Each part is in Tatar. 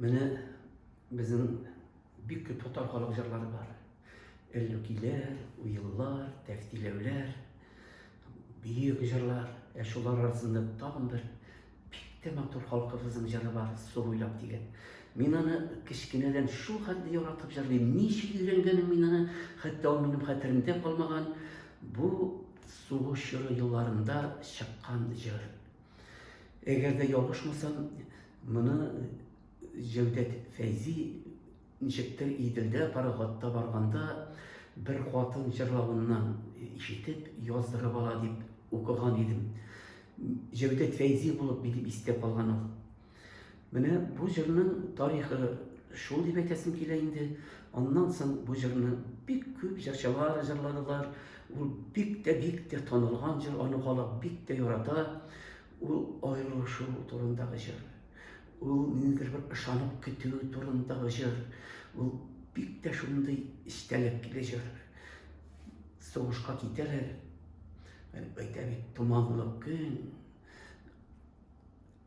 Менә безнең бик күп татар халык җырлары бар. Әллүкиләр, уеллар, тәфтиләүләр, бөек җырлар. Ә шулар арасында тагын бер бик тә матур халкыбызның җыры бар, Су буйлап дигән. Мин аны кечкенәдән шул хәтле яратып җырлыйм. Ничек өйрәнгәнем мин аны, хәтта ул минем хәтеремдә калмаган. Бу сугыш чоры елларында чыккан җыр. Әгәр дә ялгышмасам, моны Җәүдәт Фәйзи ничектер Иделдә пароходта барганда бер хатын җырлавыннан ишетеп яздырып ала дип укыган идем. Җәүдәт Фәйзи булып минем истә калган ул. Менә бу җырның тарихы шул дип әйтәсем килә инде. Аннан соң бу җырны бик күп җырчылар җырладылар. Ул бик тә бик тә танылган җыр, аны халык бик тә ярата. Ул аерылышу турындагы җыр. Ул ниндидер бер ышанып көтү турындагы җыр. Ул бик тә шундый эчтәлекле җыр. Сугышка китәләр. Әйтә бит, томанлы көн,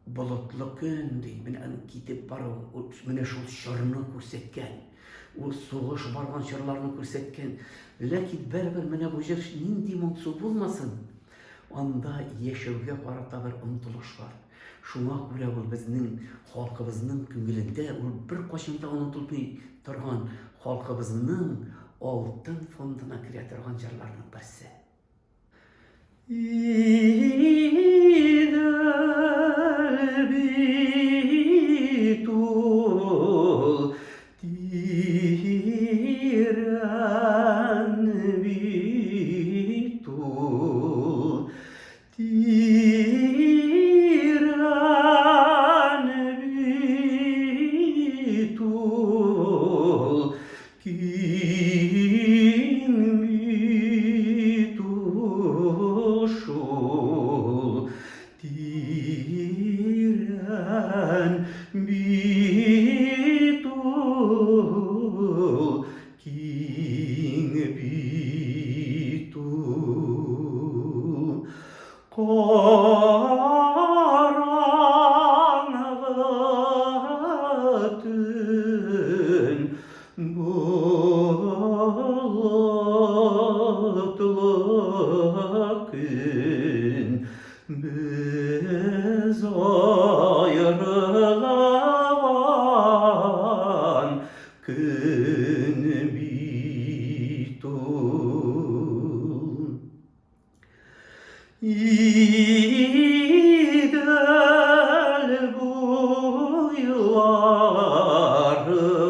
болытлы көн ди. Менә аның китеп бару, ул менә шул чорны күрсәткән. Ул сугыш барган чорларны күрсәткән. Ләкин барыбер менә бу җыр нинди моңсу булмасын, анда яшәүгә карата бер омтылыш бар. Шуңа күрә ул безнең халкыбызның күңелендә, ул беркайчан да онытылмый торган халкыбызның алтын фондына керә торган җырларның берсе. Идел бит ул, тирән бит ул, Тирән бит ул, киң бит ул шул. Тирән бит ул, Киң бит ул, караңгы төн, болытлы көн, без аерылган Көн бит ул. Идел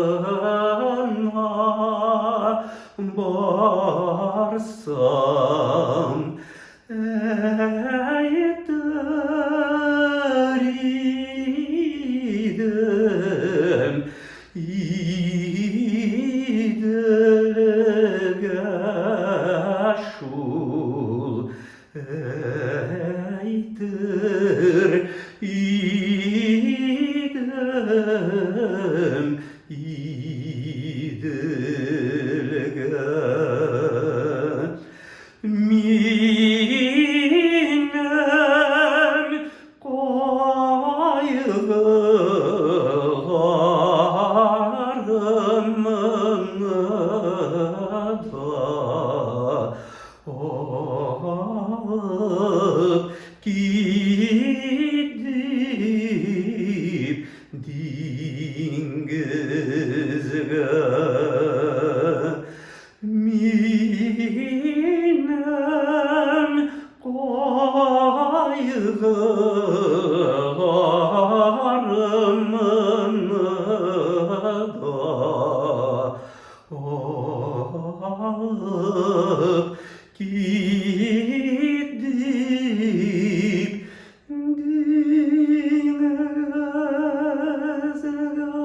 буйларына барсам, Әйтер идем, Иделгә шул әйтер идем, Иделгә. Минем кайгыларымны да алып кит дип диңгезгә. Минем кайгыларымны да алып кит дип диңгезгә.